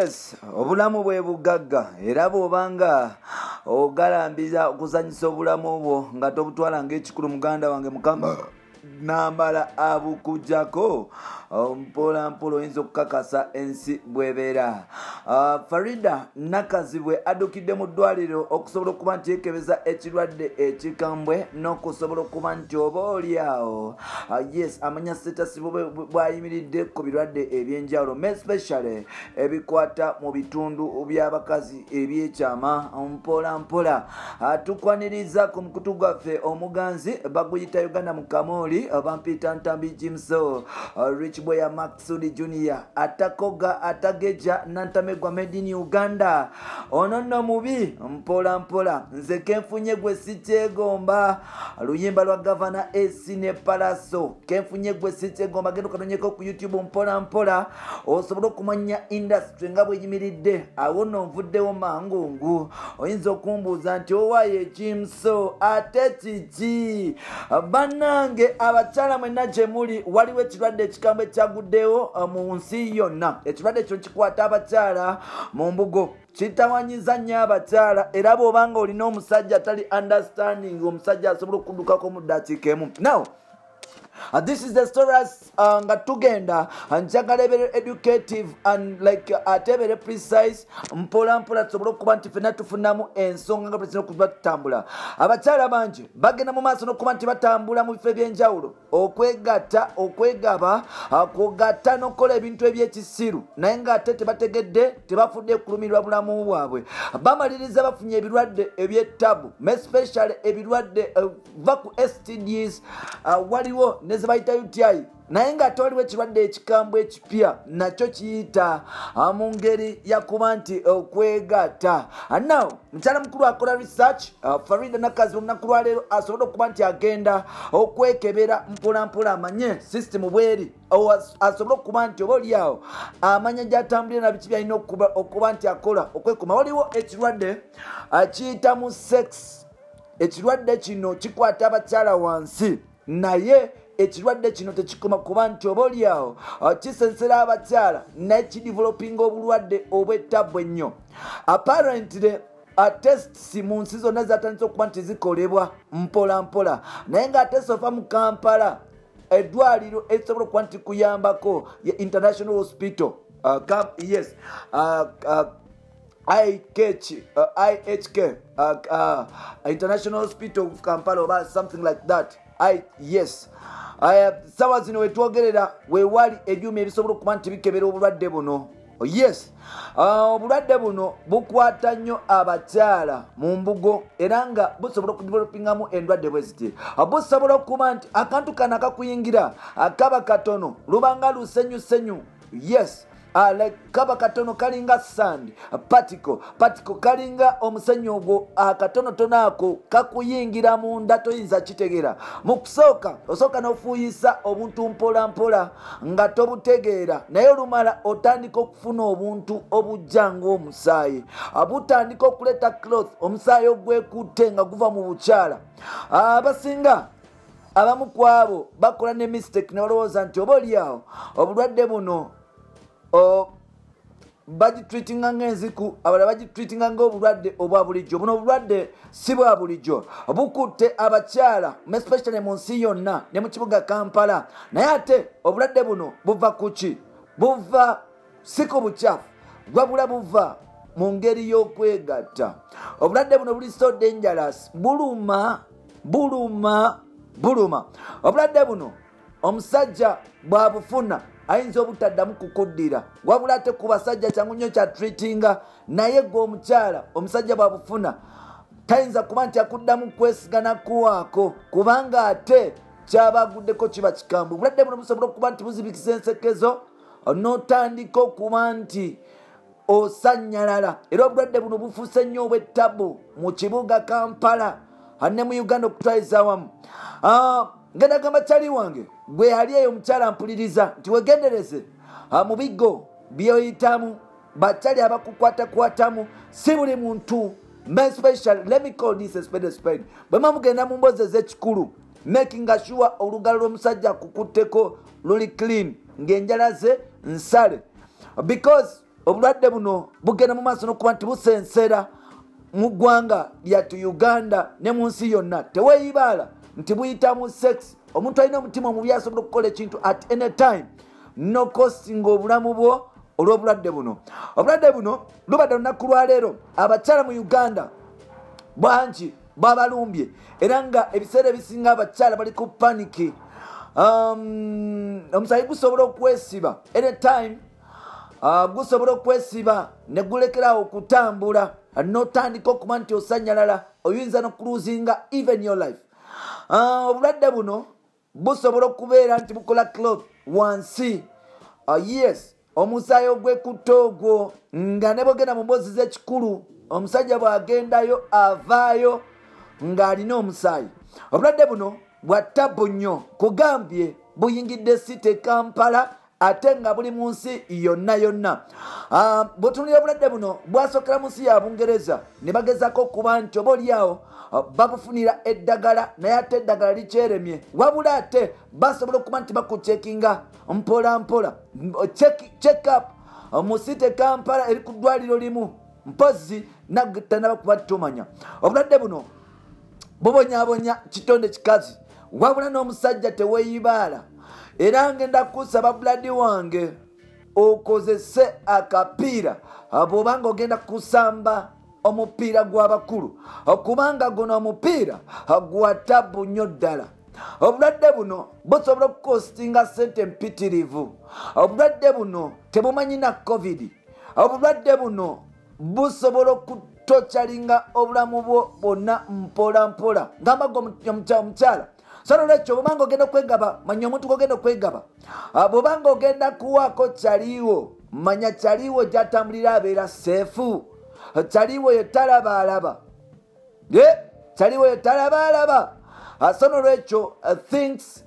Yes, obulamu bwe bugagga, era bw'obanga ogalambiza okuzannyisa obulamu bwo nga tobutwala ng'ekikulu, muganda wange, Mukama namala abukujjako mpola mpola, oyinza okukakasa ensi bwebeera. Farida Nakazibwe addukidde mu ddwaliro okusobola okuba nti yekebeza ekirwadde ekikambwe n'okusobola okuba nti oba oli awo, yes, amanya status bwayimiridde ku birwadde ebyenjawulo, especially ebikwata mu bitundu by'abakazi ebyekyama. Mpola mpola tukwaniriza ku mukutu gwaffe omuganzi baguyita Uganda mu Kamooli. Bampita Ntambi Jimso, Rich Boya Maxudi Junior, atakoga atageja nantamegwa, made in Uganda. Ono nno mubi mpola mpola. Nze kenfunye gwe sikyegomba, luyimba lwa Gavana AC ne Palaso. Kenfunye gwe sikyegomba, genda okatonyeko ku YouTube mpola mpola osobole okumanya industry nga bweyimiridde. Awo nno nvuddewo mangungu. Oyinza okumbuuza nti owaayo Jimso ate kiki? Bannange abakyala mwenna gye muli, waliwo ekirwadde ekikambwe ekyaguddewo mu nsi yonna. Ekirwadde kino kikwata abakyala mu mbugo, kitawanyiza nnyo abakyala, era bw'obanga olina omusajja atali understanding, omusajja asobola okuddukako mu ddakiika emu. Now this is the story as nga tugenda, njagala ebere educative and like ate ebere precise. Mpola mpola tusobole okuba nti fenna tufunamu ensonga nga tulina okuba tutambula. Abakyala bangi bagenda mu maaso n'okuba nti batambula mu bifo ebyenjawulo okwegatta, okwegaba, kugatta n'okukola ebintu ebyekisiru, naye ng'ate tebategedde, tebafudde kulumirwa bulamu bwabwe. Bamaliriza bafunye ebirwadde ebyettabu, especially ebirwadde va ku STDs, waliwo ne ze bayita UTI, naye ng'ate waliwo ekirwadde ekikambwe ekipya nakyo kiyita mu ngeri yakuba nti okwegatta. Now mukyala mukulu akola research, Farida Nakazi, olunaku lwaleero asobole okuba nti agenda okwekebera mpolampola amanye system bweri, asobole okuba nti oba oliawo amanya gyatambulira nabiki byalina okuba nti akola okwekuma. Waliwo ekirwadde kiyita mu sex. Ekirwadde kino kikwata abakyala wansi, naye ekirwadde kino tekikoma kuba nti oba oliawo kisensera abakyala, naye kidevelopinga obulwadde obwettabbu ennyo. Apparently tests mu nsi zonna zatandise okuba nti zikolebwa mpola mpola, naye ng'ate so far mu Kampala eddwaliro erisobola okuba nti kuyambako ye International Hospital, yes, IKH, IHK, International Hospital of Kampala oba something like that. Yes. Sawa zino wetwogerera wewali ebyuma ebisobola okuba nti bikebera obulwadde buno. Yes, obulwadde buno bukwata nnyo abakyala mu mbugo, era nga busobola okudevelopingamu endwadde bwe ziti. Busobola okuba nti akantu kano akakuyingira kaba katono, lubanga lusenyusenyu. Yes, like kaba katono, kalinga sand particle particle, kalinga omusenyu ogwo akatonotono ako kakuyingira munda, toyinza kitegeera. Mu kusooka osooka n'ofuuyisa obuntu mpola mpola nga tobutegeera, naye olumala otandika okufuna obuntu obujja ng'omusaayi, butandika okuleeta cloth, omusaayi ogwekutte nga guva mu bukyala. Abasinga abamu ku abo bakola ne mistake ne balowooza nti oba oliawo obulwadde buno bagitreatinga ng'enziku, abalala bagitreatinga ng'obulwadde obwa bulijjo. Buno obulwadde si bwa bulijjo, bukutte abakyala especially mu nsi yonna ne mu kibuga Kampala. Naye ate obulwadde buno buva ku ki? Buva si ku bukyafu, wabula buva mu ngeri y'okwegatta. Obulwadde buno buli so dangerous, buluma, buluma, buluma. Obulwadde buno omusajja bw'abufuna ayinza obutaddamu kukuddira, wabula ate ku basajja kyangu nnyo kya treatinga, naye gwe omukyala omusajja bw'abufuna tayinza kuba nti akuddamu kwesigana kuwaako, kubanga ate kyabaguddeko kiba kikambwe. Obulwadde buno busobola okuba nti buzibikisa ensekezo n'otandika okuba nti osanyalala, era obulwadde buno bufuuse nnyo obw'ettabu mu kibuga Kampala ne mu Uganda okutwaliza awamu. Ngenda gamba kyali wange gwe ali eyo omukyala mpuliriza nti wegendereze mu bigo byoyitamu, bakyali abakukwatakwatamu si buli muntu. Special, let me call this a spade a spade. Bwe mugenda mu mboozi ez'ekikulu, making sure olugalo lw'omusajja akukutteko luli clean, ng'enjala ze nsale, because Obulwadde buno bugenda mu maaso n'okuba nti busensera mu ggwanga lyattu Uganda ne mu nsi yonna. Teweeyibaala nti buyita mu sex. Omuntu alina omutima omubi asobola okukola ekintu at any time n'okostinga obulamu bwo olw'obulwadde buno. Obulwadde buno lubadde olunaku lwaleero abakyala mu Uganda bangi babalumbye, era nga ebiseera ebisinga abakyala bali ku paniki. Omusaayi gusobola okwesiba anytime, gusobola okwesiba ne gulekerawo okutambula, n'otandika okuba nti osanyalala, oyinza n'okuluzinga even your life. Obulwadde buno busobola okubeera nti bukola cloth wansi. Yes, omusaayi ogwekutta ogwo nga ne bwogenda mu mboozi z'ekikulu, omusajja bw'agendayo avaayo ng'alina omusaayi. Obulwadde buno bwa ttabu nnyo, kugambye buyingidde site Kampala ate nga buli mu nsi yonna yonna. Bw'otunuulira obulwadde buno bwasookera mu nsi ya Bungereza ne bagezaako okuba nti oba oliawo babufunira eddagala, naye ate eddagala likyeremye. Wabula ate basobola okuba nti bakucekinga mpola mpola, check up mu site Kampala eri ku ddwaliro limu, mpozzi tanaba kuba tumanya. Obulwadde buno bubonyaabonya kitonde kikazi, wabula n'omusajja teweeyibaala. Era ngenda kusaba buladi wange okozese akapiira bw'obanga ogenda kusamba omupiira gw'abakulu, kubanga guno omupiira gwa ttabu nnyo ddala. Obulwadde buno busobola okukostinga ssente mpitirivu. Obulwadde buno tebumanyi na COVID. Obulwadde buno busobola okutokyalinga obulamu bwo bwonna mpola mpola. Ngamba gwe omukyala, so nolwekyo bw'obanga ogenda okwegaba, manya omuntu gw'ogenda okwegaba. Bw'obanga ogenda kuwaako kyaliwo, manya kyaliwo gy'atambulira abeera seefu. Kyaliwo ye talabaalaba, kyaliwo ye talabaalaba. So nolwekyo things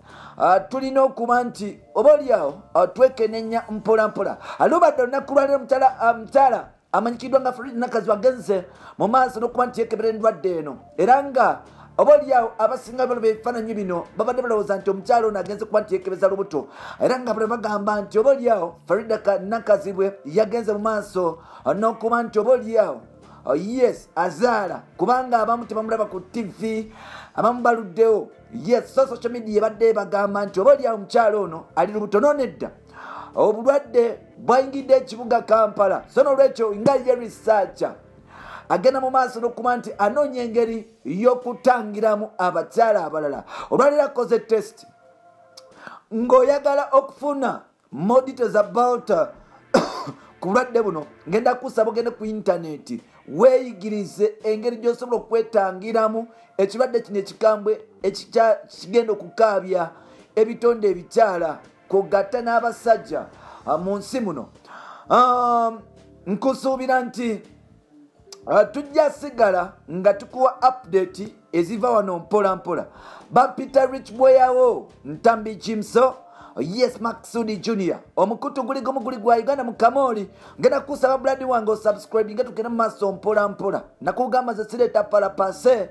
tulina okuba nti oba oliawo twekenenya mpola mpola. Lubadde olunaku lwaleero omukyala amanyikiddwa nga Farida Nakazi wagenze mu maaso n'okuba nti yeekebera endwadde eno, era nga oba oliawo abasinga balaba ebifaananyi bino babadde balowooza nti omukyala ono agenze kuba nti yeekebeza lubuto, era nga bwe bagamba nti oba oliawo Farida Nakazibwe yagenze mu maaso n'okuba nti oba oliawo yes azaala, kubanga abamu tebamulaba ku TV, abamu baluddewo. Yes, so social media ebadde bagamba nti oba oliawo omukyala ono ali lubuto. Nonedda obulwadde bwayingidde ekibuga Kampala. So nolwekyo nga ye researcher agenda mu maaso n'okuba nti anoonya engeri y'okutangiramu abakyala abalala. Olwaleero akoze test ng'oyagala okufuna more details about ku bulwadde buno, ngenda kusaba ogende ku intaneti weeyigirize engeri gy'osobola okwetangiramu ekirwadde kino ekikambwe ekigenda okukaabya ebitonde ebikyala kugatta n'abasajja mu nsi muno. Nkusuubira nti tujja sigala nga tukuwa update eziva wano mpola mpola. Bampita Rich Boyawo Ntambi Jimso, yes Maksudi Junior. Omukutu guli gumu guli gwa Uganda mu Kamoli. Ngenda kusaba buladi wange osubscribe nga tugenda mu maaso mpola mpola. Nakugamba nze sireeta palapase.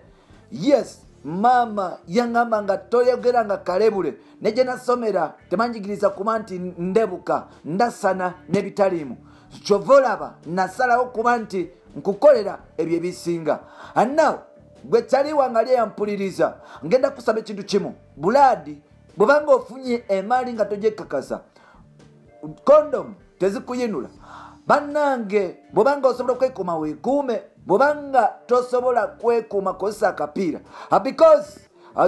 Yes, mama yangamba nga toyogera nga kalebule, ne gye nasomera temanjigiriza kuba nti ndebuka ndasana n'ebitaliimu. Kyova olaba nasalawo kuba nti nkukolera ebyo ebisinga. And now gwe kyali wange ali eyampuliriza, ngenda kusaba ekintu kimu. Bulaadi bw'obanga ofunye emaali nga togyekakasa, kondomu tezikuyinula. Bannange bw'obanga osobola okwekuuma weekuume, bw'obanga tosobola kwekuuma kozesa akapiira, because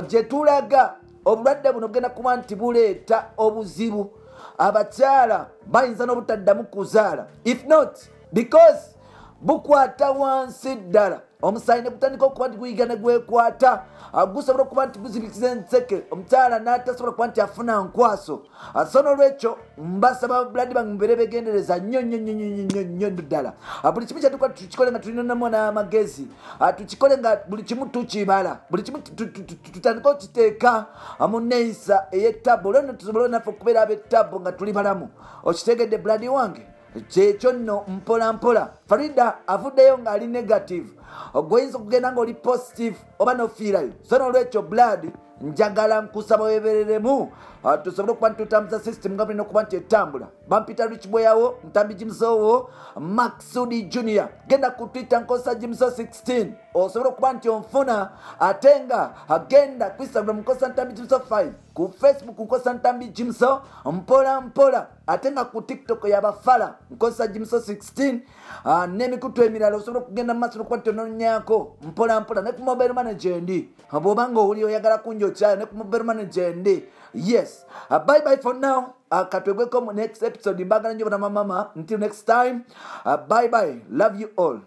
gye tulaga obulwadde buno bugenda kuba nti buleeta obuzibu. Abakyala bayinza n'obutaddamu kuzaala, if not because bukwata wansi ddala. Omusaayi ne gutandika okuba nti guyiga ne gwekwata, gusobola okuba nti guzibikiza enseke, omukyala n'atasobola kuba nti afuna nkwaso. So nolwekyo mbasaba buladi bange mubeere begendereza nnyo nnyo nnyo nnyo nnyo nnyo ddala. Buli kimu kyetukola tukikole nga tulinamu n'amagezi, tukikole nga buli kimu tukibala, buli kimu tutandike okiteeka mu neeyisa ey'ettabu, olwo nno tusobole naffe okubeera ab'ettabu nga tuli balamu. Okitegedde buladi wange? Kyekyo nno mpola mpola. Farida avuddeyo ng'ali negative, gweoyinza okugenda ng'oli positive oba n'ofiirayo. So nolwekyo blood njagala nkusaba weebereremu. Tusobole okuba nti tutambuza system nga bulina okuba nti etambula. Bampita Rich Boyawo, Ntambi Jimsowo, Maxudi Junior. Genda ku Twitter nkosa Jimso 16 osobola okuba nti onfuna, ate nga agenda ku Instagram nkosa Ntambi Jimso 5, ku Facebook nkosa Ntambi Jimso mpola mpola, ate nga ku TikTok yabafala nkosa Jimso 16, n'emikutu emirala osobola okugenda mu maaso nokuba nti ononyako mpola mpola. Ne ku mobile money gyendi, bw'obanga owuli oyagala kunjokyayo, ne ku mobile money gyendi. Yes, bye bye for now. Katwegweko mu next episode. Mbagala nnyo bana mamama. Until next time, bye bye, love you all.